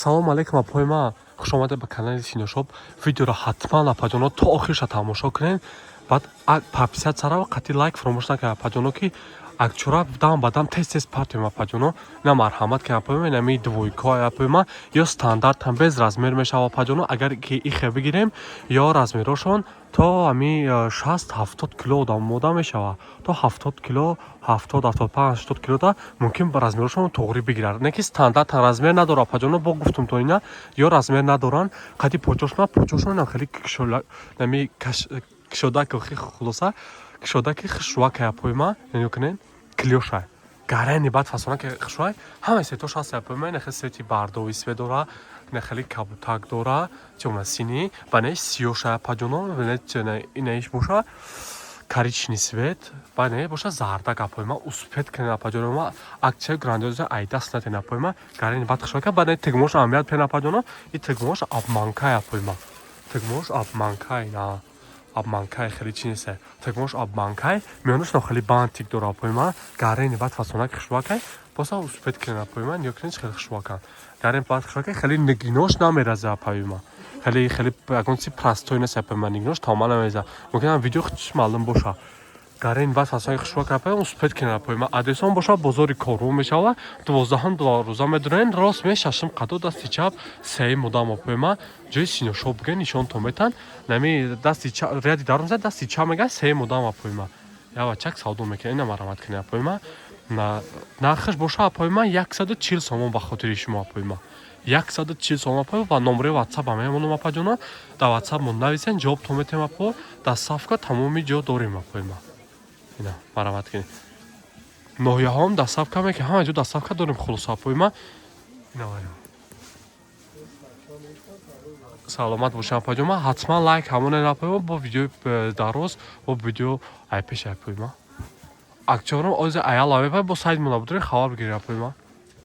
Салому алейкум, апои ман, хушомадед ба канали Синошоп. Видеоро ҳатман, апаҷоно, то охирша тамошо кунед, баъд подписаться ра қатъи лайк фаромӯш накунед, апаҷоно, ки акчора дам ба дам, тез тез партем, апаҷоно. На, марҳамат ки, апои ман, ами двойка, апои ман, ё стандартам без размер мешава, апаҷоно. Агар ки ихе бигирем, ё размерошон то ами 60-70 кило одам мода мешава, то 70 кило, 70, 75, 80 килода мумкин ба размерошон туғри бигирад. Не ки стандарт размер надора, апаҷоно, бо гуфтум то ина ё размер надоранд. Қади почошна, почошон хеле нами кишодаки, хулоса, кишодаки хушрӯакай, апои ман. Нигоҳ кунед, клёшай гарани баъд фасона ки хушрӯай, ҳамаи светош ҳаст, апои ман. Хеле цвети бордовый цвет дора, хеле кабутак дора, тёмно синий, ба не сиёша, апаҷоно, инаиш боша коричневый цвет, ба не боша зардак, апои ман. Успеть кунед, апаҷоно ма, акция грандиоза ай даст натен, апои ман. Гарани баъд хушрӯака, ба не тигмош аҳамият пен, апаҷоно. И тигмош обманкай, апои ман, тигмош обманкай, на обманкай, хеле чи нест, тигмош обманкай, миёнаш хеле бантик дора, апои ман. Гарени баъд фасонак хушрӯакай, боса успеть кунед, апои ман. Нигоҳ кунед, хеле хушрӯакан, гарен баъд хушрӯакай, хеле нигинош намераза, апои ман. Хеле хеле ягон чи простой нест, апои ман, нигинош тамоман намереза. Мумкин видео чиш маълум боша. Гарен баъд фасонаки хушрӯак, апои, успеть кунед, апои ман. Адресон боша бозори Корвон мешава, 12-ҳам рӯза медурен, рост ме шашум қадо, дасти чап, сеюм мудам, апои ман. Ҷои Синошоп буген, нишонтон метан. Нами дасти ряди дарун зад, дасти чап мега, сеюм мудам, апои ман. Явачак савдо мекунад. Ина марамат кунед, апои ман. Нархаш боша, апои ман, 140 сомон. Ба хотири шумо, апои ман, 140 сомон, апои. Ва номери ватсап ам мемонам, апаҷоно, дар ватсап мо нависен, ҷавобтон метем, апо. Доставка тамоми ҷо дорем, апои ман. Ина марамат кунед. Ноҳияҳоам доставка мекунем, ҳама ҷо доставка дорем. Хулоса, апои ман, ина саломат бошам, апаҷон. Ман ҳатман лайк ҳамоне, апои, бо видеои дароз, бо видео ай пеш, апои ман. Акчорам ози аяла мепай, бо сайт мона будурен, хабар бигирем, апои ман.